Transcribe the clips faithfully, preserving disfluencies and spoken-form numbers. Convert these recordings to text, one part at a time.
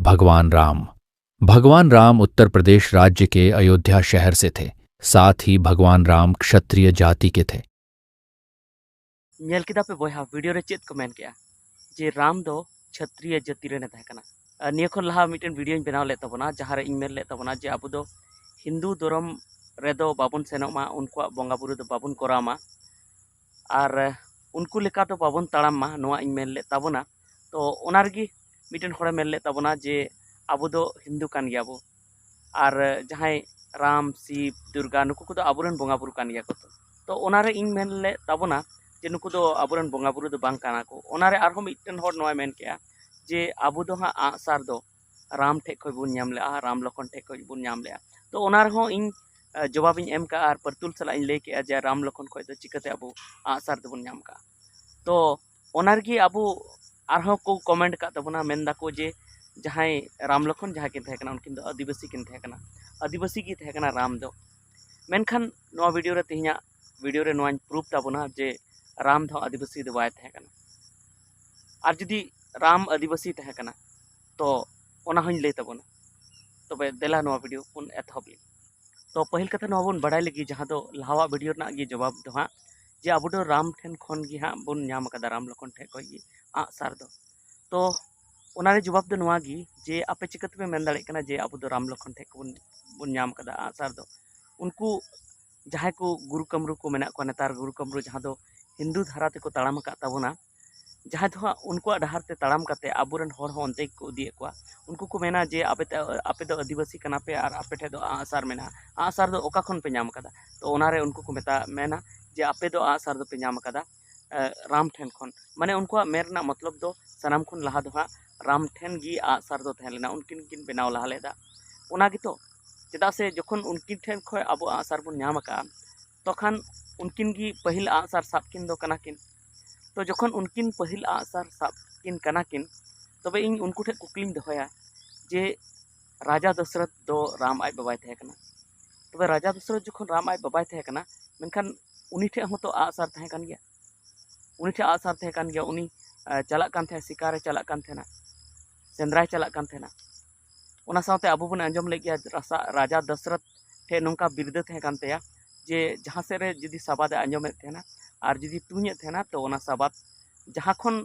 भगवान राम। भगवान राम उत्तर प्रदेश राज्य के अयोध्या शहर से थे। साथ ही भगवान राम क्षत्रिय जाति के थे। ᱧᱮᱞ ᱠᱮᱫᱟ ᱯᱮ ᱵᱚᱭᱦᱟ, ᱵᱷᱤᱰᱤᱭᱳ ᱨᱮ ᱪᱮᱫ ᱠᱚ ᱢᱮᱱ ᱠᱮᱜᱼᱟ, ᱡᱮ ᱨᱟᱢ ᱫᱚ ᱪᱷᱟᱛᱨᱤᱭᱚ ᱡᱟᱹᱛᱤ ᱨᱮᱱᱮ ᱛᱟᱦᱮᱸ ᱠᱟᱱᱟ᱾ ᱟᱨ ᱱᱤᱭᱟᱹ ᱠᱷᱚᱱ ᱞᱟᱦᱟ ᱢᱤᱫᱴᱮᱱ ᱵᱷᱤᱰᱤᱭᱳᱧ ᱵᱮᱱᱟᱣ ᱞᱮᱫ ᱛᱟᱵᱚᱱᱟ, ᱡᱟᱦᱟᱸ ᱨᱮ ᱤᱧ ᱢᱮᱱ ᱞᱮᱫ ᱛᱟᱵᱚᱱᱟ ᱡᱮ ᱟᱵᱚ ᱫᱚ ᱦᱤᱱᱫᱩ ᱫᱷᱚᱨᱚᱢ ᱨᱮᱫᱚ ᱵᱟᱵᱚᱱ ᱥᱮᱱᱚᱜ ᱢᱟ, ᱩᱱᱠᱩᱣᱟᱜ ᱵᱚᱸᱜᱟ ᱵᱩᱨᱩ ᱫᱚ ᱵᱟᱵᱚᱱ ᱠᱚᱨᱟᱣ ᱢᱟ, ᱟᱨ ᱩᱱᱠᱩ ᱞᱮᱠᱟ ᱫᱚ ᱵᱟᱵᱚᱱ ᱛᱟᱲᱟᱢ ᱢᱟ, ᱱᱚᱣᱟ ᱤᱧ ᱢᱮᱱ ᱞᱮᱫ ᱛᱟᱵᱚᱱᱟ᱾ ᱛᱚ ᱚᱱᱟ ᱨᱮᱜᱮ ᱢᱤᱫᱴᱮᱱ ᱦᱚᱲᱮ ᱢᱮᱱ ᱞᱮᱫ ᱛᱟᱵᱚᱱᱟ ᱡᱮ ᱟᱵᱚ ᱫᱚ ᱦᱤᱱᱫᱩ ᱠᱟᱱ ᱜᱮᱭᱟ ᱵᱚ, ᱟᱨ ᱡᱟᱦᱟᱸᱭ ᱨᱟᱢ, ᱥᱤᱵ, ᱫᱩᱨᱜᱟ, ᱱᱩᱠᱩ ᱠᱚᱫᱚ ᱟᱵᱚᱨᱮᱱ ᱵᱚᱸᱜᱟ ᱵᱩᱨᱩ ᱠᱟᱱ ᱜᱮᱭᱟ ᱠᱚ᱾ ᱛᱚ ᱛᱚ ᱚᱱᱟᱨᱮ ᱤᱧ ᱢᱮᱱ ᱞᱮᱫ ᱛᱟᱵᱚᱱᱟ ᱡᱮ ᱱᱩᱠᱩ ᱫᱚ ᱟᱵᱚᱨᱮᱱ ᱵᱚᱸᱜᱟ ᱵᱩᱨᱩ ᱫᱚ ᱵᱟᱝ ᱠᱟᱱᱟ ᱠᱚ᱾ ᱚᱱᱟᱨᱮ ᱟᱨᱦᱚᱸ ᱢᱤᱫᱴᱮᱱ ᱦᱚᱲ ᱱᱚᱣᱟᱭ ᱢᱮᱱ ᱠᱮᱜᱼᱟ ᱡᱮ ᱟᱵᱚ ᱫᱚ ᱦᱟᱸᱜ ᱟᱸᱜᱼᱥᱟᱨ ᱫᱚ ᱨᱟᱢ ᱴᱷᱮᱡ ᱠᱷᱚᱡ ᱵᱚᱱ ᱧᱟᱢ ᱞᱮᱜᱼᱟ, ᱨᱟᱢ ᱞᱚᱠᱷᱚᱱ ᱴᱷᱮᱡ ᱠᱷᱚᱡ ᱵᱚᱱ ᱧᱟᱢ ᱞᱮᱜᱼᱟ᱾ ᱛᱚ ᱚᱱᱟ ᱨᱮᱦᱚᱸ ᱤᱧ, ᱮ, ᱡᱚᱵᱟᱵᱤᱧ ᱮᱢ ᱠᱟᱜᱼᱟ ᱟᱨ ᱯᱟᱹᱨᱛᱩᱞ ᱥᱟᱞᱟᱜ ᱤᱧ ᱞᱟᱹᱭ ᱠᱮᱜᱼᱟ ᱡᱮ ᱨᱟᱢ ᱞᱚᱠᱷᱚᱱ ᱠᱷᱚᱡ ᱫᱚ ᱪᱤᱠᱟᱹᱛᱮ ᱟᱵᱚ ᱟᱸᱜᱼᱥᱟᱨ ᱫᱚᱵᱚᱱ ᱧᱟᱢ ᱠᱟᱜᱼᱟ᱾ ᱛᱚ ᱚᱱᱟ ᱨᱮᱜᱮ ᱟᱵᱚ ᱟᱨᱦᱚᱸ ᱠᱚ ᱠᱚᱢᱮᱱᱴ ᱠᱟᱜ ᱛᱟᱵᱚᱱᱟ, ᱢᱮᱱ ᱫᱟᱠᱚ ᱡᱮ ᱡᱟᱦᱟᱸᱭ ᱨᱟᱢ ᱞᱚᱠᱷᱚᱱ ᱡᱟᱦᱟᱸᱭ ᱠᱤᱱ ᱛᱟᱦᱮᱸ ᱠᱟᱱᱟ, ᱩᱱᱠᱤᱱ ᱫᱚ ᱟᱹᱫᱤᱵᱟᱹᱥᱤ ᱠᱤᱱ ᱛᱟᱦᱮᱸ ᱠᱟᱱᱟ, ᱟᱹᱫᱤᱵᱟᱹᱥᱤ ᱜᱮ ᱛᱟᱦᱮᱸ ᱠᱟᱱᱟ ᱨᱟᱢ ᱫᱚ᱾ ᱢᱮᱱᱠᱷᱟᱱ ᱱᱚᱣᱟ ᱵᱷᱤᱰᱤᱭᱳ ᱨᱮ, ᱛᱮᱦᱮᱧᱟᱜ ᱵᱷᱤᱰᱤᱭᱳ ᱨᱮ ᱱᱚᱣᱟᱧ ᱯᱨᱩᱯ ᱛᱟᱵᱚᱱᱟ ᱡᱮ ᱨᱟᱢ ᱫᱚ ᱟᱹᱫᱤᱵᱟᱹᱥᱤ ᱫᱚ ᱵᱟᱭ ᱛᱟᱦᱮᱸ ᱠᱟᱱᱟ᱾ ᱟᱨ ᱡᱩᱫᱤ ᱨᱟᱢ ᱟᱹᱫᱤᱵᱟᱹᱥᱤ ᱛᱟᱦᱮᱸ ᱠᱟᱱᱟ, ᱛᱚ ᱚᱱᱟ ᱦᱚᱸᱧ ᱞᱟᱹᱭ ᱛᱟᱵᱚᱱᱟ᱾ ᱛᱚᱵᱮ ᱫᱮᱞᱟ ᱱᱚᱣᱟ ᱵᱷᱤᱰᱤᱭᱳ ᱵᱚᱱ ᱮᱛᱚᱦᱚᱵ ᱞᱮᱜᱮ᱾ ᱛᱚ ᱯᱟᱹᱦᱤᱞ ᱠᱟᱛᱷᱟ ᱱᱚᱣᱟ ᱵᱚᱱ ᱵᱟᱲᱟᱭ ᱞᱮᱜᱮ, ᱡᱟᱦᱟᱸ ᱫᱚ ᱞᱟᱦᱟᱣᱟᱜ ᱵᱷᱤᱰᱤᱭᱳ ᱨᱮᱱᱟᱜ ᱜᱮ ᱡᱚᱵᱟᱵ ᱫᱚ ᱦᱟᱸᱜ, ᱡᱮ ᱟᱵᱚ ᱫᱚ ᱨᱟᱢ ᱴᱷᱮᱱ ᱠᱷᱚᱱ ᱜᱮ ᱦᱟᱸᱜ ᱵᱚᱱ ᱧᱟᱢ ᱟᱠᱟᱫᱟ, ᱨᱟᱢ ᱞᱚᱠᱷᱚᱱ ᱴᱷᱮᱱ ᱠᱷᱚᱱ ᱜᱮ ᱟᱸᱜᱼᱥᱟᱨ ᱫᱚ᱾ ᱛᱚ ᱚᱱᱟ ᱨᱮ ᱡᱚᱵᱟᱵ ᱫᱚ ᱱᱚᱣᱟ ᱜᱮ ᱡᱮ ᱟᱯᱮ ᱪᱤᱠᱟᱹ ᱛᱮᱯᱮ ᱢᱮᱱ ᱫᱟᱲᱮᱭᱟᱜ ᱠᱟᱱᱟ ᱡᱮ ᱟᱵᱚ ᱫᱚ ᱨᱟᱢ ᱞᱚᱠᱷᱚᱱ ᱴᱷᱮᱱ ᱠᱷᱚᱱ ᱵᱚᱱ, ᱵᱚᱱ ᱧᱟᱢ ᱟᱠᱟᱫᱟ ᱟᱸᱜᱼᱥᱟᱨ ᱫᱚ? ᱩᱱᱠᱩ ᱡᱟᱦᱟᱸᱭ ᱠᱚ ᱜᱩᱨᱩ ᱠᱟᱢᱨᱩ ᱠᱚ ᱢᱮᱱᱟᱜ ᱠᱚᱣᱟ, ᱱᱮᱛᱟᱨ ᱜᱩᱨᱩ ᱠᱟᱢᱨᱩ ᱡᱟᱦᱟᱸ ᱫᱚ ᱦᱤᱱᱫᱩ ᱫᱷᱟᱨᱟ ᱛᱮᱠᱚ ᱛᱟᱲᱟᱢ ᱟᱠᱟᱫ ᱛᱟᱵᱚᱱᱟ, ᱡᱟᱦᱟᱸᱭ ᱫᱚ ᱦᱟᱸᱜ ᱩᱱᱠᱩᱣᱟᱜ ᱰᱟᱦᱟᱨ ᱛᱮ ᱛᱟᱲᱟᱢ ᱠᱟᱛᱮ ᱟᱵᱚᱨᱮᱱ ᱦᱚᱲ ᱦᱚᱸ ᱚᱱᱛᱮ ᱜᱮᱠᱚ ᱤᱫᱤᱭᱮᱫ ᱠᱚᱣᱟ᱾ ᱩᱱᱠᱩ ᱠᱚ ᱢᱮᱱᱟ ᱡᱮ ᱟᱯᱮ ᱛᱮ, ᱟᱯᱮ ᱫᱚ ᱟᱹᱫᱤᱵᱟᱹᱥᱤ ᱠᱟᱱᱟ ᱯᱮ ᱟᱨ ᱟᱯᱮ ᱴᱷᱮᱱ ᱫᱚ ᱟᱸᱜᱼᱥᱟᱨ ᱢᱮᱱᱟᱜᱼᱟ, ᱟᱸᱜᱼᱥᱟᱨ ᱫᱚ ᱚᱠᱟ ᱠᱷᱚᱱ ᱯᱮ ᱧᱟᱢ ᱟᱠᱟᱫᱟ? ᱛᱚ ᱚᱱᱟᱨᱮ ᱩᱱᱠᱩ ᱠᱚ ᱢᱮᱛᱟ, ᱢᱮᱱᱟ ᱡᱮ ᱟᱯᱮ ᱫᱚ ᱟᱸᱜᱼᱥᱟᱨ ᱫᱚᱯᱮ ᱧᱟᱢ ᱟᱠᱟᱫᱟ, ᱮ, ᱨᱟᱢ ᱴᱷᱮᱱ ᱠᱷᱚᱱ᱾ ᱢᱟᱱᱮ ᱩᱱᱠᱩᱣᱟᱜ ᱢᱮᱱ ᱨᱮᱱᱟᱜ ᱢᱚᱛᱞᱚᱵ ᱫᱚ ᱥᱟᱱᱟᱢ ᱠᱷᱚᱱ ᱞᱟᱦᱟ ᱫᱚ ᱦᱟᱸᱜ ᱨᱟᱢ ᱴᱷᱮᱱ ᱜᱮ ᱟᱸᱜᱼᱥᱟᱨ ᱫᱚ ᱛᱟᱦᱮᱸ ᱞᱮᱱᱟ, ᱩᱱᱠᱤᱱ ᱠᱤᱱ ᱵᱮᱱᱟᱣ ᱞᱟᱦᱟ ᱞᱮᱫᱟ᱾ ᱚᱱᱟ ᱜᱮᱛᱚ, ᱪᱮᱫᱟᱜ ᱥᱮ ᱡᱚᱠᱷᱚᱱ ᱩᱱᱠᱤᱱ ᱴᱷᱮᱱ ᱠᱷᱚᱱ ᱟᱵᱚ ᱟᱸᱜᱼᱥᱟᱨ ᱵᱚᱱ ᱧᱟᱢ ᱟᱠᱟᱫᱼᱟ, ᱛᱚᱠᱷᱟᱱ ᱩᱱᱠᱤᱱ ᱜᱮ ᱯᱟᱹᱦᱤᱞ ᱟᱸᱜᱼᱥᱟᱨ ᱥᱟᱵ ᱠᱤᱱ ᱫᱚ ᱠᱟᱱᱟ ᱠᱤᱱ᱾ ᱛᱚ ᱡᱚᱠᱷᱚᱱ ᱩᱱᱠᱤᱱ ᱯᱟᱹᱦᱤᱞ ᱟᱸᱜᱼᱥᱟᱨ ᱥᱟᱵ ᱠᱤᱱ ᱠᱟᱱᱟ ᱠᱤᱱ, ᱛᱚᱵᱮ ᱤᱧ ᱩᱱᱠᱩ ᱴᱷᱮᱱ ᱠᱩᱠᱞᱤᱧ ᱫᱚᱦᱚᱭᱟ ᱡᱮ ᱨᱟᱡᱟ ᱫᱚᱥᱨᱚᱛᱷ ᱫᱚ ᱨᱟᱢ ᱟᱡ ᱵᱟᱵᱟᱭ ᱛᱟᱦᱮᱸ ᱠᱟᱱᱟ᱾ ᱛᱚᱵᱮ ᱨᱟᱡᱟ ᱫᱚᱥᱨᱚᱛᱷ ᱡᱚᱠᱷᱚᱱ ᱨᱟᱢ ᱟᱡ ᱵᱟᱵᱟᱭ ᱛᱟᱦᱮᱸ ᱠᱟᱱᱟ, ᱢᱮᱱᱠᱷᱟᱱ ᱩᱱᱤ ᱴᱷᱮᱱ ᱦᱚᱸᱛᱚ ᱟᱸᱜᱼᱥᱟᱨ ᱛᱟᱦᱮᱸ ᱠᱟᱱ ᱜᱮᱭᱟ᱾ ᱩᱱᱤ ᱴᱷᱮᱱ ᱟᱸᱜᱼᱥᱟᱨ ᱛᱟᱦᱮᱸ ᱠᱟᱱ ᱜᱮᱭᱟ, ᱩᱱᱤ, ᱮ, ᱪᱟᱞᱟᱜ ᱠᱟᱱ ᱛᱟᱦᱮᱸ, ᱥᱤᱠᱟᱨᱮ ᱪᱟᱞᱟᱜ ᱠᱟᱱ ᱛᱟᱦᱮᱱᱟ᱾ ᱥᱮᱸᱫᱽᱨᱟᱭ ᱪᱟᱞᱟᱜ ᱠᱟᱱ ᱛᱟᱦᱮᱱᱟ᱾ ᱚᱱᱟ ᱥᱟᱶᱛᱮ ᱟᱵᱚ ᱵᱚᱱ ᱟᱸᱡᱚᱢ ᱞᱮᱫ ᱜᱮᱭᱟ, ᱨᱟᱥᱟ-, ᱨᱟᱡᱟ ᱫᱚᱥᱨᱚᱛᱷ ᱴᱷᱮᱱ ᱱᱚᱝᱠᱟ ᱵᱤᱨᱫᱟᱹ ᱛᱟᱦᱮᱸ ᱠᱟᱱ ᱛᱟᱭᱟ ᱡᱮ ᱡᱟᱦᱟᱸ ᱥᱮᱫ ᱨᱮ ᱡᱩᱫᱤ ᱥᱟᱵᱟᱫ ᱮ ᱟᱸᱡᱚᱢᱮᱫ ᱛᱟᱦᱮᱱᱟ ᱟᱨ ᱡᱩᱫᱤ ᱛᱩᱧᱮᱫ ᱛᱟᱦᱮᱱᱟ, ᱛᱚ ᱚᱱᱟ ᱥᱟᱵᱟᱫ ᱡᱟᱦᱟᱸ ᱠᱷᱚᱱ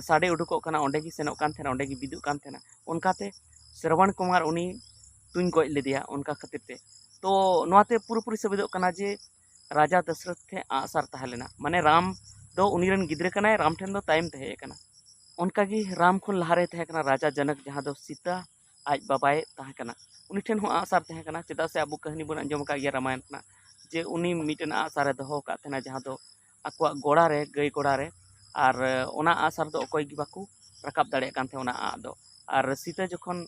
ᱥᱟᱰᱮ ᱩᱰᱩᱠᱚᱜ ᱠᱟᱱᱟ, ᱚᱸᱰᱮ ᱜᱮ ᱥᱮᱱᱚᱜ ᱠᱟᱱ ᱛᱟᱦᱮᱱᱟ, ᱚᱸᱰᱮ ᱜᱮ ᱵᱤᱫᱩᱜ ᱠᱟᱱ ᱛᱟᱦᱮᱱᱟ᱾ ᱚᱱᱠᱟᱛᱮ ᱥᱨᱚᱵᱚᱱ ᱠᱩᱢᱟᱨ ᱩᱱᱤ ᱛᱩᱧ ᱜᱚᱡ ᱞᱮᱫᱮᱭᱟ ᱚᱱᱠᱟ ᱠᱷᱟᱹᱛᱤᱨ ᱛᱮ᱾ ᱛᱚ ᱱᱚᱣᱟᱛᱮ ᱯᱩᱨᱟᱹᱯᱩᱨᱤ ᱥᱟᱹᱵᱤᱫᱚᱜ ᱠᱟᱱᱟ ᱡᱮ ᱨᱟᱡᱟ ᱫᱚᱥᱨᱚᱛᱷ ᱴᱷᱮᱱ ᱟᱸᱜᱼᱥᱟᱨ ᱛᱟᱦᱮᱸ ᱞᱮᱱᱟ, ᱢᱟᱱᱮ ᱨᱟᱢ ᱫᱚ ᱩᱱᱤ ᱨᱮᱱ ᱜᱤᱫᱽᱨᱟᱹ ᱠᱟᱱᱟᱭ, ᱨᱟᱢ ᱴᱷᱮᱱ ᱫᱚ ᱛᱟᱭᱚᱢ ᱛᱮ ᱦᱮᱡ ᱟᱠᱟᱱᱟ᱾ ᱚᱱᱠᱟᱜᱮ ᱨᱟᱢ ᱠᱷᱚᱱ ᱞᱟᱦᱟᱨᱮ ᱛᱟᱦᱮᱸ ᱠᱟᱱᱟ ᱨᱟᱡᱟ ᱡᱚᱱᱚᱠ, ᱡᱟᱦᱟᱸ ᱫᱚ ᱥᱤᱛᱟ ᱟᱡ ᱵᱟᱵᱟᱭ ᱛᱟᱦᱮᱸ ᱠᱟᱱᱟ, ᱩᱱᱤ ᱴᱷᱮᱱ ᱦᱚᱸ ᱟᱸᱜᱼᱥᱟᱨ ᱛᱟᱦᱮᱸ ᱠᱟᱱᱟ᱾ ᱪᱮᱫᱟᱜ ᱥᱮ ᱟᱵᱚ ᱠᱟᱹᱦᱱᱤ ᱵᱚᱱ ᱟᱸᱡᱚᱢ ᱟᱠᱟᱫ ᱜᱮᱭᱟ ᱨᱟᱢᱟᱭᱚᱱ ᱠᱷᱚᱱᱟᱜ, ᱡᱮ ᱩᱱᱤ ᱢᱤᱫᱴᱮᱱ ᱟᱸᱜᱼᱥᱟᱨᱮ ᱫᱚᱦᱚ ᱟᱠᱟᱫ ᱛᱟᱦᱮᱱᱟ, ᱡᱟᱦᱟᱸ ᱫᱚ ᱟᱠᱚᱣᱟᱜ ᱜᱚᱲᱟ ᱨᱮ, ᱜᱟᱹᱭ ᱜᱚᱲᱟ ᱨᱮ, ᱟᱨ ᱚᱱᱟ ᱟᱸᱜᱼᱥᱟᱨ ᱫᱚ ᱚᱠᱚᱭ ᱜᱮ ᱵᱟᱠᱚ ᱨᱟᱠᱟᱵ ᱫᱟᱲᱮᱭᱟᱜ ᱠᱟᱱ ᱛᱟᱦᱮᱸ ᱚᱱᱟ ᱟᱸᱜ ᱫᱚ᱾ ᱟᱨ ᱥᱤᱛᱟᱹ ᱡᱚᱠᱷᱚᱱ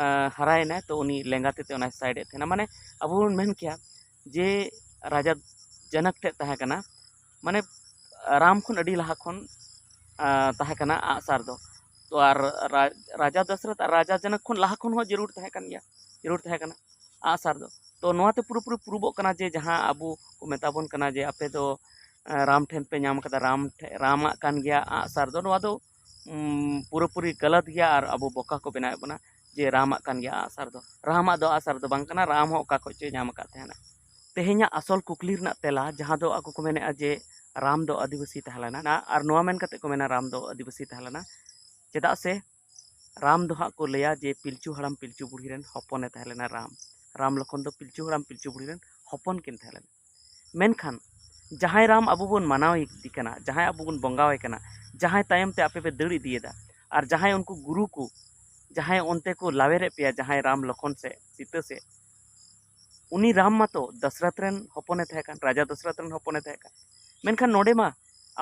ᱟᱸ, ᱦᱟᱨᱟᱭᱮᱱᱟᱭ, ᱛᱚ ᱩᱱᱤ ᱞᱮᱸᱜᱟ ᱛᱤ ᱛᱮ ᱚᱱᱟᱭ ᱥᱟᱭᱤᱰ ᱮᱫ ᱛᱟᱦᱮᱱᱟ᱾ ᱢᱟᱱᱮ ᱟᱵᱚ ᱵᱚᱱ ᱢᱮᱱ ᱠᱮᱭᱟ ᱡᱮ ᱨᱟᱡᱟ ᱡᱚᱱᱚᱠ ᱴᱷᱮᱡ ᱛᱟᱦᱮᱸ ᱠᱟᱱᱟ, ᱢᱟᱱᱮ ᱨᱟᱢ ᱠᱷᱚᱱ ᱟᱹᱰᱤ ᱞᱟᱦᱟ ᱠᱷᱚᱱ ᱟᱸ, ᱛᱟᱦᱮᱸ ᱠᱟᱱᱟ ᱟᱸᱜᱼᱥᱟᱨ ᱫᱚ᱾ ᱛᱚ ᱟᱨ ᱨᱟ-, ᱨᱟᱡᱟ ᱫᱚᱥᱨᱚᱛᱷ ᱟᱨ ᱨᱟᱡᱟ ᱡᱚᱱᱚᱠ ᱠᱷᱚᱱ ᱞᱟᱦᱟ ᱠᱷᱚᱱ ᱦᱚᱸ ᱡᱟᱹᱨᱩᱲ ᱛᱟᱦᱮᱸ ᱠᱟᱱ ᱜᱮᱭᱟ, ᱡᱟᱹᱨᱩᱲ ᱛᱟᱦᱮᱸ ᱠᱟᱱᱟ ᱟᱸᱜᱼᱥᱟᱨ ᱫᱚ᱾ ᱛᱚ ᱱᱚᱣᱟᱛᱮ ᱯᱩᱨᱟᱹᱯᱩᱨᱤ ᱯᱨᱩᱵᱚᱜ ᱠᱟᱱᱟ ᱡᱮ ᱡᱟᱦᱟᱸ ᱟᱵᱚ ᱠᱚ ᱢᱮᱛᱟ ᱵᱚᱱ ᱠᱟᱱᱟ ᱡᱮ ᱟᱯᱮ ᱫᱚ ᱟᱸ, ᱨᱟᱢ ᱴᱷᱮᱱ ᱯᱮ ᱧᱟᱢ ᱠᱟᱫᱟ, ᱨᱟᱢ ᱴᱷᱮ-, ᱨᱟᱢᱟᱜ ᱠᱟᱱ ᱜᱮᱭᱟ ᱟᱸᱜᱼᱥᱟᱨ ᱫᱚ, ᱱᱚᱣᱟ ᱫᱚ, ᱩᱢ, ᱯᱩᱨᱟᱹᱯᱩᱨᱤ ᱜᱟᱞᱟᱛ ᱜᱮᱭᱟ ᱟᱨ ᱟᱵᱚ ᱵᱚᱠᱟ ᱠᱚ ᱵᱮᱱᱟᱣᱮᱫ ᱵᱚᱱᱟ ᱡᱮ ᱨᱟᱢᱟᱜ ᱠᱟᱱ ᱜᱮᱭᱟ ᱟᱸᱜᱼᱥᱟᱨ ᱫᱚ᱾ ᱨᱟᱢᱟᱜ ᱫᱚ ᱟᱸᱜᱼᱥᱟᱨ ᱫᱚ ᱵᱟᱝ ᱠᱟᱱᱟ, ᱨᱟᱢ ᱦᱚᱸ ᱚᱠᱟ ᱠᱷᱚᱡ ᱪᱚᱭ ᱧᱟᱢ ᱟᱠᱟᱫ ᱛᱟᱦᱮᱱᱟ᱾ ᱛᱮᱦᱮᱧᱟᱜ ᱟᱥᱚᱞ ᱠᱩᱠᱞᱤ ᱨᱮᱱᱟᱜ ᱛᱮᱞᱟ, ᱡᱟᱦᱟᱸ ᱫᱚ ᱟᱠᱚ ᱠᱚ ᱢᱮᱱᱮᱫᱼᱟ ᱡᱮ ᱨᱟᱢ ᱫᱚ ᱟᱹᱫᱤᱵᱟᱹᱥᱤ ᱛᱟᱦᱮᱸ ᱞᱮᱱᱟ, ᱟᱨ ᱱᱚᱣᱟ ᱢᱮᱱ ᱠᱟᱛᱮ ᱠᱚ ᱢᱮᱱᱟ ᱨᱟᱢ ᱫᱚ ᱟᱹᱫᱤᱵᱟᱹᱥᱤ ᱛᱟᱦᱮᱸ ᱞᱮᱱᱟ, ᱪᱮᱫᱟᱜ ᱥᱮ ᱨᱟᱢ ᱫᱚ ᱦᱟᱸᱜ ᱠᱚ ᱞᱟᱹᱭᱟ ᱡᱮ ᱯᱤᱞᱪᱩ ᱦᱟᱲᱟᱢ ᱯᱤᱞᱪᱩ ᱵᱩᱲᱦᱤ ᱨᱮᱱ ᱦᱚᱯᱚᱱᱮ ᱛᱟᱦᱮᱸ ᱞᱮᱱᱟ ᱨᱟᱢ᱾ ᱨᱟᱢ ᱞᱚᱠᱷᱚᱱ ᱫᱚ ᱯᱤᱞᱪᱩ ᱦᱟᱲᱟᱢ ᱯᱤᱞᱪᱩ ᱵᱩᱲᱦᱤ ᱨᱮᱱ ᱦᱚᱯᱚᱱ ᱠᱤᱱ ᱛᱟᱦᱮᱸ ᱞᱮᱱᱟ᱾ ᱢᱮᱱᱠᱷᱟᱱ ᱡᱟᱦᱟᱸᱭ ᱨᱟᱢ ᱟᱵᱚ ᱵᱚᱱ ᱢᱟᱱᱟᱣ ᱮᱫᱮ ᱠᱟᱱᱟ, ᱡᱟᱦᱟᱸᱭ ᱟᱵᱚ ᱵᱚᱱ ᱵᱚᱸᱜᱟᱣᱟᱭ ᱠᱟᱱᱟ, ᱡᱟᱦᱟᱸᱭ ᱛᱟᱭᱚᱢ ᱛᱮ ᱟᱯᱮ ᱯᱮ ᱫᱟᱹᱲ ᱤᱫᱤᱭᱮᱫᱟ, ᱟᱨ ᱡᱟᱦᱟᱸᱭ ᱩᱱᱠᱩ ᱜᱩᱨᱩ ᱠᱚ, ᱡᱟᱦᱟᱸᱭ ᱚᱱᱛᱮ ᱠᱚ ᱞᱟᱣᱮᱨᱮᱫ ᱯᱮᱭᱟ, ᱡᱟᱦᱟᱸᱭ ᱨᱟᱢ ᱞᱚᱠᱷᱚᱱ ᱥᱮ ᱥᱤᱛᱟᱹ ᱥᱮ, ᱩᱱᱤ ᱨᱟᱢ ᱢᱟᱛᱚ ᱫᱚᱥᱨᱚᱛᱷ ᱨᱮᱱ ᱦᱚᱯᱚᱱᱮ ᱛᱟᱦᱮᱸ ᱠᱟᱱ, ᱨᱟᱡᱟ ᱫᱚᱥᱨᱚᱛᱷ ᱨᱮᱱ ᱦᱚᱯᱚᱱᱮ ᱛᱟᱦᱮᱸ ᱠᱟᱱ᱾ ᱢᱮᱱᱠᱷᱟᱱ ᱱᱚᱰᱮ ᱢᱟ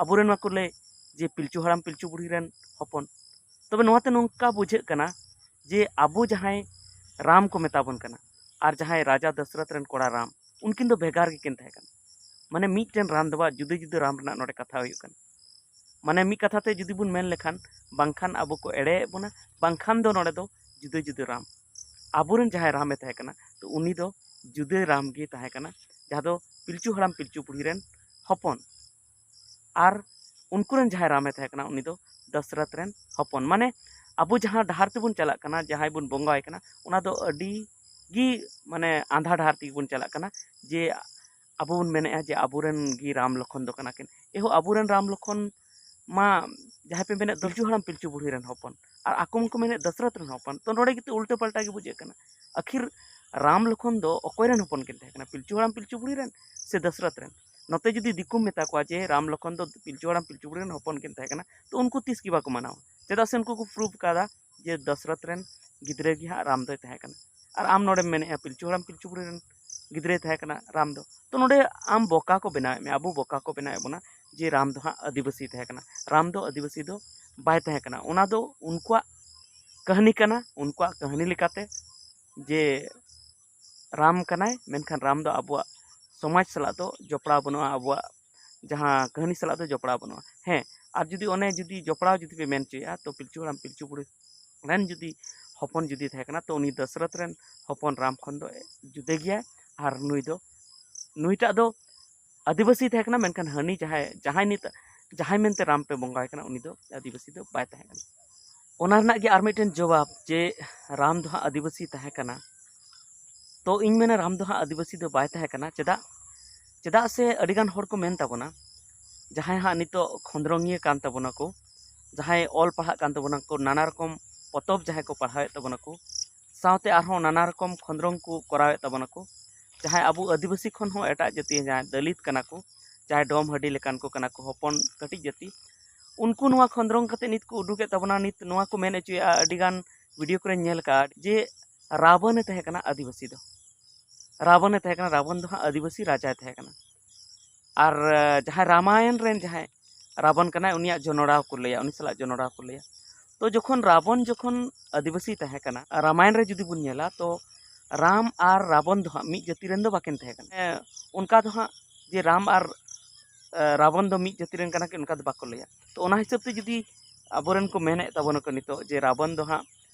ᱟᱵᱚᱨᱮᱱ ᱢᱟᱠᱚ ᱞᱟᱹᱭ ᱡᱮ ᱯᱤᱞᱪᱩ ᱦᱟᱲᱟᱢ ᱯᱤᱞᱪᱩ ᱵᱩᱲᱦᱤ ᱨᱮᱱ ᱦᱚᱯᱚᱱ᱾ ᱛᱚᱵᱮ ᱱᱚᱣᱟᱛᱮ ᱱᱚᱝᱠᱟ ᱵᱩᱡᱷᱟᱹᱜ ᱠᱟᱱᱟ ᱡᱮ ᱟᱵᱚ ᱡᱟᱦᱟᱸᱭ ᱨᱟᱢ ᱠᱚ ᱢᱮᱛᱟ ᱵᱚᱱ ᱠᱟᱱᱟ ᱟᱨ ᱡᱟᱦᱟᱸᱭ ᱨᱟᱡᱟ ᱫᱚᱥᱨᱚᱛᱷ ᱨᱮᱱ ᱠᱚᱲᱟ ᱨᱟᱢ, ᱩᱱᱠᱤᱱ ᱫᱚ ᱵᱷᱮᱜᱟᱨ ᱜᱮᱠᱤᱱ ᱛᱟᱦᱮᱸ ᱠᱟᱱᱟ᱾ ᱢᱟᱱᱮ ᱢᱤᱫᱴᱮᱱ ᱨᱟᱢ ᱫᱚ ᱵᱟᱝ, ᱡᱩᱫᱟᱹ ᱡᱩᱫᱟᱹ ᱨᱟᱢ ᱨᱮᱱᱟᱜ ᱱᱚᱰᱮ ᱠᱟᱛᱷᱟ ᱦᱩᱭᱩᱜ ᱠᱟᱱᱟ᱾ ᱢᱟᱱᱮ ᱢᱤᱫ ᱠᱟᱛᱷᱟ ᱛᱮ ᱡᱩᱫᱤ ᱵᱚᱱ ᱢᱮᱱ ᱞᱮᱠᱷᱟᱱ, ᱵᱟᱝᱠᱷᱟᱱ ᱟᱵᱚ ᱠᱚ ᱮᱲᱮᱭᱮᱫ ᱵᱚᱱᱟ, ᱵᱟᱝᱠᱷᱟᱱ ᱫᱚ ᱱᱚᱰᱮ ᱫᱚ ᱡᱩᱫᱟᱹ ᱡᱩᱫᱟᱹ ᱨᱟᱢ᱾ ᱟᱵᱚᱨᱮᱱ ᱡᱟᱦᱟᱸᱭ ᱨᱟᱢᱮ ᱛᱟᱦᱮᱸ ᱠᱟᱱᱟ, ᱛᱚ ᱩᱱᱤ ᱫᱚ ᱡᱩᱫᱟᱹ ᱨᱟᱢ ᱜᱮ ᱛᱟᱦᱮᱸ ᱠᱟᱱᱟ, ᱡᱟᱦᱟᱸ ᱫᱚ ᱯᱤᱞᱪᱩ ᱦᱟᱲᱟᱢ ᱯᱤᱞᱪᱩ ᱵᱩᱲᱦᱤ ᱨᱮᱱ ᱦᱚᱯᱚᱱ᱾ ᱟᱨ ᱩᱱᱠᱩ ᱨᱮᱱ ᱡᱟᱦᱟᱸᱭ ᱨᱟᱢᱮ ᱛᱟᱦᱮᱸ ᱠᱟᱱᱟ, ᱩᱱᱤ ᱫᱚ ᱫᱚᱥᱨᱚᱛᱷ ᱨᱮᱱ ᱦᱚᱯᱚᱱ᱾ ᱢᱟᱱᱮ ᱟᱵᱚ ᱡᱟᱦᱟᱸ ᱰᱟᱦᱟᱨ ᱛᱮᱵᱚᱱ ᱪᱟᱞᱟᱜ ᱠᱟᱱᱟ, ᱡᱟᱦᱟᱸᱭ ᱵᱚᱱ ᱵᱚᱸᱜᱟᱣᱟᱭ ᱠᱟᱱᱟ, ᱚᱱᱟ ᱫᱚ ᱟᱹᱰᱤ ᱜᱮ ᱢᱟᱱᱮ ᱟᱸᱫᱷᱟ ᱰᱟᱦᱟᱨ ᱛᱮᱜᱮ ᱵᱚᱱ ᱪᱟᱞᱟᱜ ᱠᱟᱱᱟ᱾ ᱡᱮ ᱟᱵᱚ ᱵᱚᱱ ᱢᱮᱱᱮᱫᱼᱟ ᱡᱮ ᱟᱵᱚᱨᱮᱱ ᱜᱮ ᱨᱟᱢ ᱞᱚᱠᱷᱚᱱ ᱫᱚ ᱠᱟᱱᱟ ᱠᱤᱱ᱾ ᱮᱦᱚ, ᱟᱵᱚᱨᱮᱱ ᱨᱟᱢ ᱞᱚᱠᱷᱚᱱ ᱢᱟ ᱡᱟᱦᱟᱸᱭ ᱯᱮ ᱢᱮᱱᱮᱫ ᱯᱤᱞᱪᱩ ᱦᱟᱲᱟᱢ ᱯᱤᱞᱪᱩ ᱵᱩᱲᱦᱤ ᱨᱮᱱ ᱦᱚᱯᱚᱱ, ᱟᱨ ᱟᱠᱚ ᱢᱟᱠᱚ ᱢᱮᱱᱮᱫ ᱫᱚᱥᱨᱚᱛᱷ ᱨᱮᱱ ᱦᱚᱯᱚᱱ᱾ ᱛᱚ ᱱᱚᱰᱮ ᱜᱮᱛᱚ ᱩᱞᱴᱟᱹ ᱯᱟᱞᱴᱟ ᱜᱮ ᱵᱩᱡᱷᱟᱹᱜ ᱠᱟᱱᱟ᱾ ᱟᱹᱠᱷᱤᱨ ᱨᱟᱢ ᱞᱚᱠᱷᱚᱱ ᱫᱚ ᱚᱠᱚᱭ ᱨᱮᱱ ᱦᱚᱯᱚᱱ ᱠᱤᱱ ᱛᱟᱦᱮᱸ ᱠᱟᱱᱟ? ᱯᱤᱞᱪᱩ ᱦᱟᱲᱟᱢ ᱯᱤᱞᱪᱩ ᱵᱩᱲᱦᱤ ᱨᱮᱱ ᱥᱮ ᱫᱚᱥᱨᱚᱛᱷ ᱨᱮᱱ? ᱱᱚᱛᱮ ᱡᱩᱫᱤ ᱫᱤᱠᱩᱢ ᱢᱮᱛᱟ ᱠᱚᱣᱟ ᱡᱮ ᱨᱟᱢ ᱞᱚᱠᱷᱚᱱ ᱫᱚ ᱯᱤᱞᱪᱩ ᱦᱟᱲᱟᱢ ᱯᱤᱞᱪᱩ ᱵᱩᱲᱦᱤ ᱨᱮᱱ ᱦᱚᱯᱚᱱ ᱠᱤᱱ ᱛᱟᱦᱮᱸ ᱠᱟᱱᱟ, ᱛᱚ ᱩᱱᱠᱩ ᱛᱤᱥ ᱜᱮ ᱵᱟᱠᱚ ᱢᱟᱱᱟᱣᱟ᱾ ᱪᱮᱫᱟᱜ ᱥᱮ ᱩᱱᱠᱩ ᱠᱚ ᱯᱨᱩᱵᱷ ᱠᱟᱫᱟ ᱡᱮ ᱫᱚᱥᱨᱚᱛᱷ ᱨᱮᱱ ᱜᱤᱫᱽᱨᱟᱹ ᱜᱮ ᱦᱟᱸᱜ ᱨᱟᱢ ᱫᱚᱭ ᱛᱟᱦᱮᱸ ᱠᱟᱱᱟ᱾ ᱟᱨ ᱟᱢ ᱱᱚᱰᱮᱢ ᱢᱮᱱᱮᱫᱼᱟ ᱯᱤᱞᱪᱩ ᱦᱟᱲᱟᱢ ᱯᱤᱞᱪᱩ ᱵᱩᱲᱦᱤ ᱨᱮᱱ ᱜᱤᱫᱽᱨᱟᱹᱭ ᱛᱟᱦᱮᱸ ᱠᱟᱱᱟ ᱨᱟᱢ ᱫᱚ᱾ ᱛᱚ ᱱᱚᱰᱮ ᱟᱢ ᱵᱚᱠᱟ ᱠᱚ ᱵᱮᱱᱟᱣᱮᱫ ᱢᱮᱭᱟ, ᱟᱵᱚ ᱵᱚᱠᱟ ᱠᱚ ᱵᱮᱱᱟᱣᱮᱫ ᱵᱚᱱᱟ ᱡᱮ ᱨᱟᱢ ᱫᱚ ᱦᱟᱸᱜ ᱟᱹᱫᱤᱵᱟᱹᱥᱤ ᱛᱟᱦᱮᱸ ᱠᱟᱱᱟ᱾ ᱨᱟᱢ ᱫᱚ ᱟᱹᱫᱤᱵᱟᱹᱥᱤ ᱫᱚ ᱵᱟᱭ ᱛᱟᱦᱮᱸ ᱠᱟᱱᱟ᱾ ᱚᱱᱟ ᱫᱚ ᱩᱱᱠᱩᱣᱟᱜ ᱠᱟᱹᱦᱱᱤ ᱠᱟᱱᱟ, ᱩᱱᱠᱩᱣᱟᱜ ᱠᱟᱹᱦᱱᱤ ᱞᱮᱠᱟᱛᱮ ᱡᱮ ᱨᱟᱢ ᱠᱟᱱᱟᱭ, ᱢᱮᱱᱠᱷᱟᱱ ᱨᱟᱢ ᱫᱚ ᱟᱵᱚᱣᱟᱜ ᱥᱚᱢᱟᱡᱽ ᱥᱟᱞᱟᱜ ᱫᱚ ᱡᱚᱯᱲᱟᱣ ᱵᱟᱹᱱᱩᱜᱼᱟ, ᱟᱵᱚᱣᱟᱜ ᱡᱟᱦᱟᱸ ᱠᱟᱹᱦᱱᱤ ᱥᱟᱞᱟᱜ ᱫᱚ ᱡᱚᱯᱲᱟᱣ ᱵᱟᱹᱱᱩᱜᱼᱟ᱾ ᱦᱮᱸ, ᱟᱨ ᱡᱩᱫᱤ ᱚᱱᱮ ᱡᱩᱫᱤ ᱡᱚᱯᱲᱟᱣ ᱡᱩᱫᱤ ᱯᱮ ᱢᱮᱱ ᱦᱚᱪᱚᱭᱮᱫᱼᱟ, ᱛᱚ ᱯᱤᱞᱪᱩ ᱦᱟᱲᱟᱢ ᱯᱤᱞᱪᱩ ᱵᱩᱲᱦᱤ ᱨᱮᱱ ᱡᱩᱫᱤ ᱦᱚᱯᱚᱱ ᱡᱩᱫᱤ ᱛᱟᱦᱮᱸ ᱠᱟᱱᱟ, ᱛᱚ ᱩᱱᱤ ᱫᱚᱥᱨᱚᱛᱷ ᱨᱮᱱ ᱦᱚᱯᱚᱱ ᱨᱟᱢ ᱠᱷᱚᱱ ᱫᱚ ᱡᱩᱫᱟᱹ ᱜᱮᱭᱟᱭ᱾ ᱟᱨ ᱱᱩᱭ ᱫᱚ, ᱱᱩᱭᱴᱟᱜ ᱫᱚ ᱟᱹᱫᱤᱵᱟᱹᱥᱤ ᱛᱟᱦᱮᱸ ᱠᱟᱱᱟ, ᱢᱮᱱᱠᱷᱟᱱ ᱦᱟᱹᱱᱤ ᱡᱟᱦᱟᱸᱭ, ᱡᱟᱦᱟᱸᱭ ᱱᱤᱛ, ᱡᱟᱦᱟᱸᱭ ᱢᱮᱱᱛᱮ ᱨᱟᱢ ᱯᱮ ᱵᱚᱸᱜᱟᱭ ᱠᱟᱱᱟ, ᱩᱱᱤ ᱫᱚ ᱟᱹᱫᱤᱵᱟᱹᱥᱤ ᱫᱚ ᱵᱟᱭ ᱛᱟᱦᱮᱸ ᱠᱟᱱᱟ᱾ ᱚᱱᱟ ᱨᱮᱱᱟᱜ ᱜᱮ ᱟᱨ ᱢᱤᱫᱴᱮᱱ ᱡᱚᱵᱟᱵ ᱡᱮ ᱨᱟᱢ ᱫᱚ ᱦᱟᱸᱜ ᱟᱹᱫᱤᱵᱟᱹᱥᱤ ᱛᱟᱦᱮᱸ ᱠᱟᱱᱟ᱾ ᱛᱚ ᱤᱧ ᱢᱮᱱᱟ ᱨᱟᱢ ᱫᱚ ᱦᱟᱸᱜ ᱟᱹᱫᱤᱵᱟᱹᱥᱤ ᱫᱚ ᱵᱟᱭ ᱛᱟᱦᱮᱸ ᱠᱟᱱᱟ᱾ ᱪᱮᱫᱟᱜ? ᱪᱮᱫᱟᱜ ᱥᱮ ᱟᱹᱰᱤᱜᱟᱱ ᱦᱚᱲ ᱠᱚ ᱢᱮᱱ ᱛᱟᱵᱚᱱᱟ, ᱡᱟᱦᱟᱸᱭ ᱦᱟᱸᱜ ᱱᱤᱛᱚᱜ ᱠᱷᱚᱸᱫᱽᱨᱚᱝᱤᱭᱟᱹ ᱠᱟᱱ ᱛᱟᱵᱚᱱᱟ ᱠᱚ, ᱡᱟᱦᱟᱸᱭ ᱚᱞ ᱯᱟᱲᱦᱟᱜ ᱠᱟᱱ ᱛᱟᱵᱚᱱᱟ ᱠᱚ, ᱱᱟᱱᱟ ᱨᱚᱠᱚᱢ ᱯᱚᱛᱚᱵ ᱡᱟᱦᱟᱸᱭ ᱠᱚ ᱯᱟᱲᱦᱟᱣᱮᱫ ᱛᱟᱵᱚᱱᱟ ᱠᱚ, ᱥᱟᱶᱛᱮ ᱟᱨᱦᱚᱸ ᱱᱟᱱᱟ ᱨᱚᱠᱚᱢ ᱠᱷᱚᱸᱫᱽᱨᱚᱝ ᱠᱚ ᱠᱚᱨᱟᱣᱮᱫ ᱛᱟᱵᱚᱱᱟ ᱠᱚ, ᱡᱟᱦᱟᱸᱭ ᱟᱵᱚ ᱟᱹᱫᱤᱵᱟᱹᱥᱤ ᱠᱷᱚᱱ ᱦᱚᱸ ᱮᱴᱟᱜ ᱡᱟᱹᱛᱤ, ᱡᱟᱦᱟᱸᱭ ᱫᱚᱞᱤᱛ ᱠᱟᱱᱟ ᱠᱚ, ᱡᱟᱦᱟᱸᱭ ᱰᱚᱢ ᱦᱟᱹᱰᱤ ᱞᱮᱠᱟᱱ ᱠᱚ ᱠᱟᱱᱟ ᱠᱚ, ᱦᱚᱯᱚᱱ ᱠᱟᱹᱴᱤᱡ ᱡᱟᱹᱛᱤ, ᱩᱱᱠᱩ ᱱᱚᱣᱟ ᱠᱷᱚᱸᱫᱽᱨᱚᱝ ᱠᱟᱛᱮ ᱱᱤᱛ ᱠᱚ ᱩᱰᱩᱠᱮᱫ ᱛᱟᱵᱚᱱᱟ᱾ ᱱᱤᱛ ᱱᱚᱣᱟ ᱠᱚ ᱢᱮᱱ ᱦᱚᱪᱚᱭᱮᱫᱼᱟ, ᱟᱹᱰᱤᱜᱟᱱ ᱵᱷᱤᱰᱤᱭᱳ ᱠᱚᱨᱮᱧ ᱧᱮᱞ ᱟᱠᱟᱫᱼᱟ ᱡᱮ ᱨᱟᱵᱚᱱᱮ ᱛᱟᱦᱮᱸ ᱠᱟᱱᱟ ᱟᱹᱫᱤᱵᱟᱹᱥᱤ ᱫᱚ, ᱨᱟᱵᱚᱱᱮ ᱛᱟᱦᱮᱸ ᱠᱟᱱᱟ, ᱨᱟᱵᱚᱱ ᱫᱚ ᱦᱟᱸᱜ ᱟᱹᱫᱤᱵᱟᱹᱥᱤ ᱨᱟᱡᱟᱭ ᱛᱟᱦᱮᱸ ᱠᱟᱱᱟ᱾ ᱟᱨ ᱡᱟᱦᱟᱸᱭ ᱨᱟᱢᱟᱭᱚᱱ ᱨᱮᱱ ᱡᱟᱦᱟᱸᱭ ᱨᱟᱵᱚᱱ ᱠᱟᱱᱟᱭ, ᱩᱱᱤᱭᱟᱜ ᱡᱚᱱᱚᱲᱟᱣ ᱠᱚ ᱞᱟᱹᱭᱟ, ᱩᱱᱤ ᱥᱟᱞᱟᱜ ᱡᱚᱱᱚᱲᱟᱣ ᱠᱚ ᱞᱟᱹᱭᱟ᱾ ᱛᱚ ᱡᱚᱠᱷᱚᱱ ᱨᱟᱵᱚᱱ ᱡᱚᱠᱷᱚᱱ ᱟᱹᱫᱤᱵᱟᱹᱥᱤ ᱛᱟᱦᱮᱸ ᱠᱟᱱᱟ, ᱨᱟᱢᱟᱭᱚᱱ ᱨᱮ ᱡᱩᱫᱤ ᱵᱚᱱ ᱧᱮᱞᱟ, ᱛᱚ ᱨᱟᱢ ᱟᱨ ᱨᱟᱵᱚᱱ ᱫᱚ ᱦᱟᱸᱜ ᱢᱤᱫ ᱡᱟᱹᱛᱤ ᱨᱮᱱ ᱫᱚ ᱵᱟᱹᱠᱤᱱ ᱛᱟᱦᱮᱸ ᱠᱟᱱᱟ᱾ ᱦᱮᱸ, ᱚᱱᱠᱟ ᱫᱚ ᱦᱟᱸᱜ ᱡᱮ ᱨᱟᱢ ᱟᱨ, ᱮ, ᱨᱟᱵᱚᱱ ᱫᱚ ᱢᱤᱫ ᱡᱟᱹᱛᱤ ᱨᱮᱱ ᱠᱟᱱᱟ ᱠᱤᱱ, ᱚᱱᱠᱟ ᱫᱚ ᱵᱟᱠᱚ ᱞᱟᱹᱭᱟ᱾ ᱛᱚ ᱚᱱᱟ ᱦᱤᱥᱟᱹᱵ ᱛᱮ ᱡᱩᱫᱤ ᱟᱵᱚᱨᱮᱱ ᱠᱚ ᱢᱮᱱᱮᱫ ᱛᱟᱵᱚᱱᱟ ᱠᱚ ᱱᱤᱛᱚᱜ ᱡᱮ ᱨᱟᱵᱚᱱ ᱫᱚ ᱦᱟᱸᱜ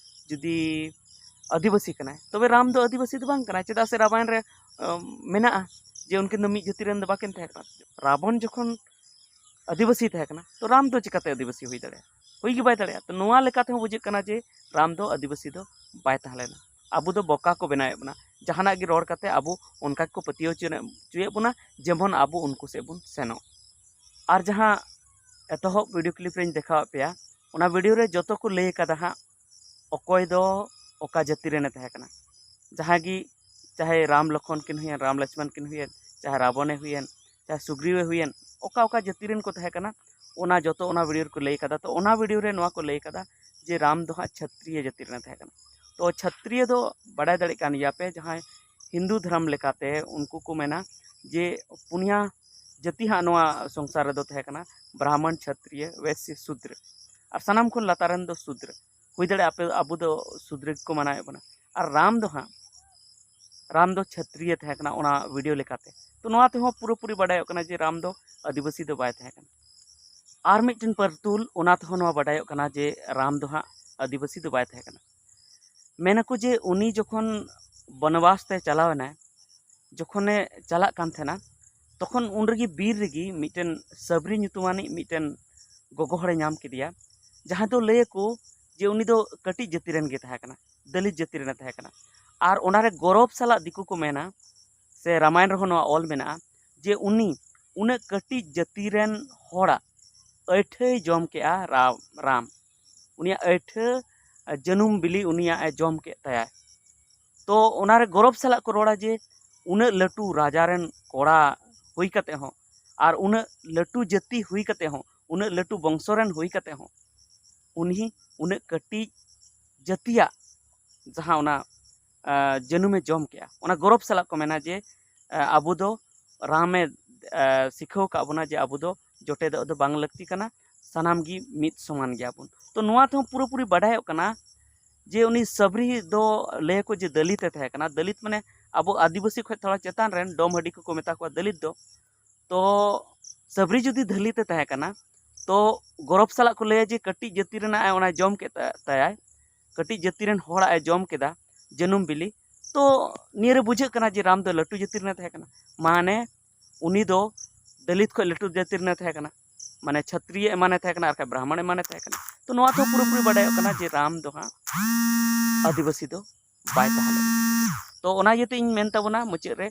ᱡᱩᱫᱤ ᱟᱹᱫᱤᱵᱟᱹᱥᱤ ᱠᱟᱱᱟᱭ, ᱛᱚᱵᱮ ᱨᱟᱢ ᱫᱚ ᱟᱹᱫᱤᱵᱟᱹᱥᱤ ᱫᱚ ᱵᱟᱝ ᱠᱟᱱᱟᱭ, ᱪᱮᱫᱟᱜ ᱥᱮ ᱨᱟᱢᱟᱭᱚᱱ ᱨᱮ, ᱮ, ᱢᱮᱱᱟᱜᱼᱟ ᱡᱮ ᱩᱱᱠᱤᱱ ᱫᱚ ᱢᱤᱫ ᱡᱟᱹᱛᱤ ᱨᱮᱱ ᱫᱚ ᱵᱟᱹᱠᱤᱱ ᱛᱟᱦᱮᱸ ᱠᱟᱱᱟ᱾ ᱨᱟᱵᱚᱱ ᱡᱚᱠᱷᱚᱱ ᱟᱹᱫᱤᱵᱟᱹᱥᱤ ᱛᱟᱦᱮᱸ ᱠᱟᱱᱟ, ᱛᱚ ᱨᱟᱢ ᱫᱚ ᱪᱤᱠᱟᱹᱛᱮ ᱟᱹᱫᱤᱵᱟᱹᱥᱤ ᱦᱩᱭ ᱫᱟᱲᱮᱭᱟᱜᱼᱟ? ᱦᱩᱭ ᱜᱮ ᱵᱟᱭ ᱫᱟᱲᱮᱭᱟᱜᱼᱟ᱾ ᱛᱚ ᱱᱚᱣᱟ ᱞᱮᱠᱟ ᱛᱮᱦᱚᱸ ᱵᱩᱡᱷᱟᱹᱜ ᱠᱟᱱᱟ ᱡᱮ ᱨᱟᱢ ᱫᱚ ᱟᱹᱫᱤᱵᱟᱹᱥᱤ ᱫᱚ ᱵᱟᱭ ᱛᱟᱦᱮᱸ ᱞᱮᱱᱟ᱾ ᱟᱵᱚ ᱫᱚ ᱵᱚᱠᱟ ᱠᱚ ᱵᱮᱱᱟᱣᱮᱫ ᱵᱚᱱᱟ, ᱡᱟᱦᱟᱱᱟᱜ ᱜᱮ ᱨᱚᱲ ᱠᱟᱛᱮ ᱟᱵᱚ ᱚᱱᱠᱟ ᱜᱮᱠᱚ ᱯᱟᱹᱛᱭᱟᱹᱣ ᱦᱚᱪᱚᱭᱮᱫ ᱵᱚᱱᱟ ᱡᱮᱢᱚᱱ ᱟᱵᱚ ᱩᱱᱠᱩ ᱥᱮᱫ ᱵᱚᱱ ᱥᱮᱱᱚᱜ᱾ ᱟᱨ ᱡᱟᱦᱟᱸ ᱮᱛᱚᱦᱚᱵ ᱵᱷᱤᱰᱤᱭᱳ ᱠᱞᱤᱯ ᱨᱮᱧ ᱫᱮᱠᱷᱟᱣᱟᱫ ᱯᱮᱭᱟ, ᱚᱱᱟ ᱵᱷᱤᱰᱤᱭᱳ ᱨᱮ ᱡᱚᱛᱚ ᱠᱚ ᱞᱟᱹᱭ ᱠᱟᱫᱟ ᱦᱟᱸᱜ ᱚᱠᱚᱭ ᱫᱚ ᱚᱠᱟ ᱡᱟᱹᱛᱤ ᱨᱮᱱᱮ ᱛᱟᱦᱮᱸ ᱠᱟᱱᱟ᱾ ᱡᱟᱦᱟᱸ ᱜᱮ ᱪᱟᱦᱮ ᱨᱟᱢ ᱞᱚᱠᱷᱚᱱ ᱠᱤᱱ ᱦᱩᱭᱮᱱ, ᱨᱟᱢ ᱞᱚᱪᱷᱢᱚᱱ ᱠᱤᱱ ᱦᱩᱭᱮᱱ, ᱪᱟᱦᱮ ᱨᱟᱵᱚᱱᱮ ᱦᱩᱭᱮᱱ, ᱪᱟᱦᱮ ᱥᱩᱜᱨᱤᱣᱮ ᱦᱩᱭᱮᱱ, ᱚᱠᱟ ᱚᱠᱟ ᱡᱟᱹᱛᱤ ᱨᱮᱱ ᱠᱚ ᱛᱟᱦᱮᱸ ᱠᱟᱱᱟ, ᱚᱱᱟ ᱡᱚᱛᱚ ᱚᱱᱟ ᱵᱷᱤᱰᱤᱭᱳ ᱨᱮᱠᱚ ᱞᱟᱹᱭ ᱠᱟᱫᱟ᱾ ᱛᱚ ᱚᱱᱟ ᱵᱷᱤᱰᱤᱭᱳ ᱨᱮ ᱱᱚᱣᱟ ᱠᱚ ᱞᱟᱹᱭ ᱠᱟᱫᱟ ᱡᱮ ᱨᱟᱢ ᱫᱚ ᱦᱟᱸᱜ ᱪᱷᱟᱛᱨᱤᱭᱚ ᱡᱟᱹᱛᱤ ᱨᱮᱱᱮ ᱛᱟᱦᱮᱸ ᱠᱟᱱᱟ᱾ ᱛᱚ ᱪᱷᱟᱛᱨᱤᱭᱚ ᱫᱚ ᱵᱟᱰᱟᱭ ᱫᱟᱲᱮᱭᱟᱜ ᱠᱟᱱ ᱜᱮᱭᱟ ᱯᱮ, ᱡᱟᱦᱟᱸᱭ ᱦᱤᱱᱫᱩ ᱫᱷᱚᱨᱚᱢ ᱞᱮᱠᱟᱛᱮ ᱩᱱᱠᱩ ᱠᱚ ᱢᱮᱱᱟ ᱡᱮ ᱯᱩᱱᱭᱟ ᱡᱟᱹᱛᱤ ᱦᱟᱸᱜ ᱱᱚᱣᱟ ᱥᱚᱝᱥᱟᱨ ᱨᱮᱫᱚ ᱛᱟᱦᱮᱸ ᱠᱟᱱᱟ, ᱵᱨᱟᱦᱢᱚᱱ, ᱪᱷᱟᱛᱨᱤᱭᱚ, ᱵᱮᱥᱭᱚ, ᱥᱩᱫᱨᱚ᱾ ᱟᱨ ᱥᱟᱱᱟᱢ ᱠᱷᱚᱱ ᱞᱟᱛᱟᱨ ᱨᱮᱱ ᱫᱚ ᱥᱩᱫᱨᱚ᱾ ᱦᱩᱭ ᱫᱟᱲᱮᱭᱟᱜᱼᱟ ᱟᱯᱮ, ᱟᱵᱚ ᱫᱚ ᱥᱩᱫᱨᱚ ᱜᱮᱠᱚ ᱢᱟᱱᱟᱣᱮᱫ ᱵᱚᱱᱟ᱾ ᱟᱨ ᱨᱟᱢ ᱫᱚ ᱦᱟᱸᱜ, ᱨᱟᱢ ᱫᱚ ᱪᱷᱟᱛᱨᱤᱭᱚ ᱛᱟᱦᱮᱸ ᱠᱟᱱᱟ ᱚᱱᱟ ᱵᱷᱤᱰᱤᱭᱳ ᱞᱮᱠᱟᱛᱮ᱾ ᱛᱚ ᱱᱚᱣᱟ ᱛᱮᱦᱚᱸ ᱯᱩᱨᱟᱹᱯᱩᱨᱤ ᱵᱟᱰᱟᱭᱚᱜ ᱠᱟᱱᱟ ᱡᱮ ᱨᱟᱢ ᱫᱚ ᱟᱹᱫᱤᱵᱟᱹᱥᱤ ᱫᱚ ᱵᱟᱭ ᱛᱟᱦᱮᱸ ᱠᱟᱱᱟ᱾ ᱟᱨ ᱢᱤᱫᱴᱮᱱ ᱯᱟᱹᱨᱛᱩᱞ, ᱚᱱᱟ ᱛᱮᱦᱚᱸ ᱱᱚᱣᱟ ᱵᱟᱰᱟᱭᱚᱜ ᱠᱟᱱᱟ ᱡᱮ ᱨᱟᱢ ᱫᱚ ᱦᱟᱸᱜ ᱟᱹᱫᱤᱵᱟᱹᱥᱤ ᱫᱚ ᱵᱟᱭ ᱛᱟᱦᱮᱸ ᱠᱟᱱᱟ᱾ ᱢᱮᱱᱟᱠᱚ ᱡᱮ ᱩᱱᱤ ᱡᱚᱠᱷᱚᱱ ᱵᱚᱱᱚᱵᱟᱥ ᱛᱮ ᱪᱟᱞᱟᱣ ᱮᱱᱟᱭ, ᱡᱚᱠᱷᱚᱱᱮ ᱪᱟᱞᱟᱜ ᱠᱟᱱ ᱛᱟᱦᱮᱱᱟ, ᱛᱚᱠᱷᱚᱱ ᱩᱱ ᱨᱮᱜᱮ ᱵᱤᱨ ᱨᱮᱜᱮ ᱢᱤᱫᱴᱮᱱ ᱥᱟᱵᱨᱤ ᱧᱩᱛᱩᱢᱟᱱᱤᱡ ᱢᱤᱫᱴᱮᱱ ᱜᱚᱜᱚ ᱦᱚᱲᱮ ᱧᱟᱢ ᱠᱮᱫᱮᱭᱟ, ᱡᱟᱦᱟᱸ ᱫᱚ ᱞᱟᱹᱭᱟᱠᱚ ᱡᱮ ᱩᱱᱤ ᱫᱚ ᱠᱟᱹᱴᱤᱡ ᱡᱟᱹᱛᱤ ᱨᱮᱱ ᱜᱮ ᱛᱟᱦᱮᱸ ᱠᱟᱱᱟ, ᱫᱟᱹᱞᱤᱛ ᱡᱟᱹᱛᱤ ᱨᱮᱱᱮ ᱛᱟᱦᱮᱸ ᱠᱟᱱᱟ᱾ ᱟᱨ ᱚᱱᱟᱨᱮ ᱜᱚᱨᱚᱵᱽ ᱥᱟᱞᱟᱜ ᱫᱤᱠᱩ ᱠᱚ ᱢᱮᱱᱟ, ᱥᱮ ᱨᱟᱢᱟᱭᱚᱱ ᱨᱮᱦᱚᱸ ᱱᱚᱣᱟ ᱚᱞ ᱢᱮᱱᱟᱜᱼᱟ, ᱡᱮ ᱩᱱᱤ ᱩᱱᱟᱹᱜ ᱠᱟᱹᱴᱤᱡ ᱡᱟᱹᱛᱤ ᱨᱮᱱ ᱦᱚᱲᱟᱜ ᱟᱹᱭᱴᱷᱟᱹᱭ ᱡᱚᱢ ᱠᱮᱜᱼᱟ ᱨᱟᱢ, ᱨᱟᱢ᱾ ᱩᱱᱤᱭᱟᱜ ᱟᱹᱭᱴᱷᱟᱹ ᱡᱟᱹᱱᱩᱢ ᱵᱤᱞᱤ ᱩᱱᱤᱭᱟᱜ ᱮ ᱡᱚᱢ ᱠᱮᱫ ᱛᱟᱭᱟ᱾ ᱛᱚ ᱚᱱᱟᱨᱮ ᱜᱚᱨᱚᱵᱽ ᱥᱟᱞᱟᱜ ᱠᱚ ᱨᱚᱲᱟ ᱡᱮ ᱩᱱᱟᱹᱜ ᱞᱟᱹᱴᱩ ᱨᱟᱡᱟ ᱨᱮᱱ ᱠᱚᱲᱟ ᱦᱩᱭ ᱠᱟᱛᱮ ᱦᱚᱸ, ᱟᱨ ᱩᱱᱟᱹᱜ ᱞᱟᱹᱴᱩ ᱡᱟᱹᱛᱤ ᱦᱩᱭ ᱠᱟᱛᱮ ᱦᱚᱸ, ᱩᱱᱟᱹᱜ ᱞᱟᱹᱴᱩ ᱵᱚᱝᱥᱚ ᱨᱮᱱ ᱦᱩᱭ ᱠᱟᱛᱮ ᱦᱚᱸ, ᱩᱱᱤ ᱩᱱᱟᱹᱜ ᱠᱟᱹᱴᱤᱡ ᱡᱟᱹᱛᱤᱭᱟᱜ ᱡᱟᱦᱟᱸ ᱚᱱᱟ, ᱟ, ᱡᱟᱹᱱᱩᱢᱮ ᱡᱚᱢ ᱠᱮᱜᱼᱟ, ᱚᱱᱟ ᱜᱚᱨᱚᱵᱽ ᱥᱟᱞᱟᱜ ᱠᱚ ᱢᱮᱱᱟ ᱡᱮ, ᱟ, ᱟᱵᱚ ᱫᱚ ᱨᱟᱢᱮ, ᱟ, ᱥᱤᱠᱷᱟᱹᱣ ᱟᱠᱟᱫ ᱵᱚᱱᱟ ᱡᱮ ᱟᱵᱚ ᱫᱚ ᱡᱚᱴᱮᱫᱚᱜ ᱫᱚ ᱵᱟᱝ ᱞᱟᱹᱠᱛᱤ ᱠᱟᱱᱟ, ᱥᱟᱱᱟᱢ ᱜᱮ ᱢᱤᱫ ᱥᱚᱢᱟᱱ ᱜᱮᱭᱟᱵᱚᱱ᱾ ᱛᱚ ᱱᱚᱣᱟ ᱛᱮᱦᱚᱸ ᱯᱩᱨᱟᱹᱯᱩᱨᱤ ᱵᱟᱰᱟᱭᱚᱜ ᱠᱟᱱᱟ ᱡᱮ ᱩᱱᱤ ᱥᱟᱵᱨᱤ ᱫᱚ ᱞᱟᱹᱭᱟᱠᱚ ᱡᱮ ᱫᱟᱹᱞᱤᱛ ᱮ ᱛᱟᱦᱮᱸ ᱠᱟᱱᱟ᱾ ᱫᱟᱹᱞᱤᱛ ᱢᱟᱱᱮ ᱟᱵᱚ ᱟᱹᱫᱤᱵᱟᱹᱥᱤ ᱠᱷᱚᱱ ᱛᱷᱚᱲᱟ ᱪᱮᱛᱟᱱ ᱨᱮᱱ ᱰᱚᱢ ᱦᱟᱹᱰᱤ ᱠᱚᱠᱚ ᱢᱮᱛᱟ ᱠᱚᱣᱟ ᱫᱟᱹᱞᱤᱛ ᱫᱚ᱾ ᱛᱚ ᱥᱟᱵᱨᱤ ᱡᱩᱫᱤ ᱫᱟᱹᱞᱤᱛ ᱮ ᱛᱟᱦᱮᱸ ᱠᱟᱱᱟ, ᱛᱚ ᱜᱚᱨᱚᱵᱽ ᱥᱟᱞᱟᱜ ᱠᱚ ᱞᱟᱹᱭᱟ ᱡᱮ ᱠᱟᱹᱴᱤᱡ ᱡᱟᱹᱛᱤ ᱨᱮᱱᱟᱜ ᱮ ᱚᱱᱟ ᱡᱚᱢ ᱠᱮᱫ ᱛᱟ-, ᱛᱟᱭᱟᱭ, ᱠᱟᱹᱴᱤᱡ ᱡᱟᱹᱛᱤ ᱨᱮᱱ ᱦᱚᱲᱟᱜ ᱮ ᱡᱚᱢ ᱠᱮᱫᱟ ᱡᱟᱹᱱᱩᱢ ᱵᱤᱞᱤ᱾ ᱛᱚ ᱱᱤᱭᱟᱹ ᱨᱮ ᱵᱩᱡᱷᱟᱹᱜ ᱠᱟᱱᱟ ᱡᱮ ᱨᱟᱢ ᱫᱚ ᱞᱟᱹᱴᱩ ᱡᱟᱹᱛᱤ ᱨᱮᱱᱮ ᱛᱟᱦᱮᱸ ᱠᱟᱱᱟ, ᱢᱟᱱᱮ ᱩᱱᱤ ᱫᱚ ᱫᱟᱹᱞᱤᱛ ᱠᱷᱚᱱ ᱞᱟᱹᱴᱩ ᱡᱟᱹᱛᱤ ᱨᱮᱱᱮ ᱛᱟᱦᱮᱸ ᱠᱟᱱᱟ᱾ ᱢᱟᱱᱮ ᱪᱷᱟᱛᱨᱤᱭᱚ ᱮᱢᱟᱱᱮ ᱛᱟᱦᱮᱸ ᱠᱟᱱᱟ, ᱟᱨ ᱵᱟᱠᱷᱟᱡ ᱵᱨᱟᱦᱢᱚᱬ ᱮᱢᱟᱱᱮ ᱛᱟᱦᱮᱸ ᱠᱟᱱᱟ᱾ ᱛᱚ ᱱᱚᱣᱟ ᱛᱮᱦᱚᱸ ᱯᱩᱨᱟᱹᱯᱩᱨᱤ ᱵᱟᱰᱟᱭᱚᱜ ᱠᱟᱱᱟ ᱡᱮ ᱨᱟᱢ ᱫᱚ ᱦᱟᱸᱜ ᱟᱹᱫᱤᱵᱟᱹᱥᱤ ᱫᱚ ᱵᱟᱭ ᱛᱟᱦᱮᱸ ᱞᱮᱱᱟ᱾ ᱛᱚ ᱚᱱᱟ ᱤᱭᱟᱹᱛᱮ ᱤᱧ ᱢᱮᱱ ᱛᱟᱵᱚᱱᱟ ᱢᱩᱪᱟᱹᱫ ᱨᱮ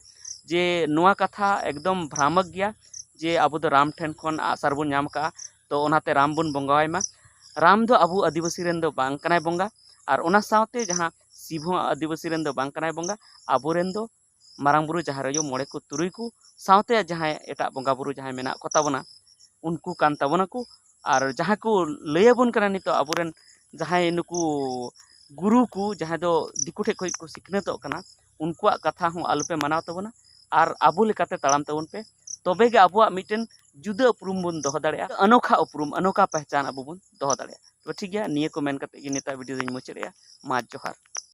ᱡᱮ ᱱᱚᱣᱟ ᱠᱟᱛᱷᱟ ᱮᱠᱫᱚᱢ ᱵᱷᱨᱟᱢᱚᱠ ᱜᱮᱭᱟ ᱡᱮ ᱟᱵᱚ ᱫᱚ ᱨᱟᱢ ᱴᱷᱮᱱ ᱠᱷᱚᱱ ᱟᱜᱼᱥᱟᱨ ᱵᱚᱱ ᱧᱟᱢ ᱠᱟᱜᱼᱟ, ᱛᱚ ᱚᱱᱟᱛᱮ ᱨᱟᱢ ᱵᱚᱱ ᱵᱚᱸᱜᱟᱣᱟᱭ ᱢᱟ᱾ ᱨᱟᱢ ᱫᱚ ᱟᱵᱚ ᱟᱹᱫᱤᱵᱟᱹᱥᱤ ᱨᱮᱱ ᱫᱚ ᱵᱟᱝ ᱠᱟᱱᱟᱭ ᱵᱚᱸᱜᱟ, ᱟᱨ ᱚᱱᱟ ᱥᱟᱶᱛᱮ ᱡᱟᱦᱟᱸ ᱥᱤᱵ ᱦᱚᱸ ᱟᱹᱫᱤᱵᱟᱹᱥᱤ ᱨᱮᱱ ᱫᱚ ᱵᱟᱝ ᱠᱟᱱᱟᱭ ᱵᱚᱸᱜᱟ᱾ ᱟᱵᱚᱨᱮᱱ ᱫᱚ ᱢᱟᱨᱟᱝ ᱵᱩᱨᱩ, ᱡᱟᱦᱮᱨ ᱟᱭᱳ, ᱢᱚᱬᱮ ᱠᱚ ᱛᱩᱨᱩᱭ ᱠᱚ ᱥᱟᱶᱛᱮ ᱡᱟᱦᱟᱸᱭ ᱮᱴᱟᱜ ᱵᱚᱸᱜᱟ ᱵᱩᱨᱩ ᱡᱟᱦᱟᱸᱭ ᱢᱮᱱᱟᱜ ᱠᱚ ᱛᱟᱵᱚᱱᱟ, ᱩᱱᱠᱩ ᱠᱟᱱ ᱛᱟᱵᱚᱱᱟ ᱠᱚ᱾ ᱟᱨ ᱡᱟᱦᱟᱸ ᱠᱚ ᱞᱟᱹᱭ ᱟᱵᱚᱱ ᱠᱟᱱᱟ ᱱᱤᱛᱚᱜ ᱟᱵᱚᱨᱮᱱ ᱡᱟᱦᱟᱸᱭ ᱱᱩᱠᱩ ᱜᱩᱨᱩ ᱠᱚ, ᱡᱟᱦᱟᱸᱭ ᱫᱚ ᱫᱤᱠᱩ ᱴᱷᱮᱡ ᱠᱷᱚᱡ ᱠᱚ ᱥᱤᱠᱷᱱᱟᱹᱛᱚᱜ ᱠᱟᱱᱟ, ᱩᱱᱠᱩᱣᱟᱜ ᱠᱟᱛᱷᱟ ᱦᱚᱸ ᱟᱞᱚᱯᱮ ᱢᱟᱱᱟᱣ ᱛᱟᱵᱚᱱᱟ, ᱟᱨ ᱟᱵᱚ ᱞᱮᱠᱟᱛᱮ ᱛᱟᱲᱟᱢ ᱛᱟᱵᱚᱱ ᱯᱮ᱾ ᱛᱚᱵᱮ ᱜᱮ ᱟᱵᱚᱣᱟᱜ ᱢᱤᱫᱴᱮᱱ ᱡᱩᱫᱟᱹ ᱩᱯᱨᱩᱢ ᱵᱚᱱ ᱫᱚᱦᱚ ᱫᱟᱲᱮᱭᱟᱜᱼᱟ, ᱟᱱᱚᱠᱷᱟ ᱩᱯᱨᱩᱢ, ᱟᱱᱚᱠᱷᱟ ᱯᱮᱦᱪᱟᱱ ᱟᱵᱚ ᱵᱚᱱ ᱫᱚᱦᱚ ᱫᱟᱲᱮᱭᱟᱜᱼᱟ᱾ ᱛᱚᱵᱮ ᱴᱷᱤᱠ ᱜᱮᱭᱟ, ᱱᱤᱭᱟᱹ ᱠᱚ ᱢᱮᱱ ᱠᱟᱛᱮ ᱜᱮ ᱱᱤᱛᱟᱜ ᱵᱷᱤᱰᱤᱭᱳ ᱫᱚᱧ ᱢᱩᱪᱟᱹᱫᱮᱜᱼᱟ᱾ ᱢᱟ ᱡᱚᱦᱟᱨ᱾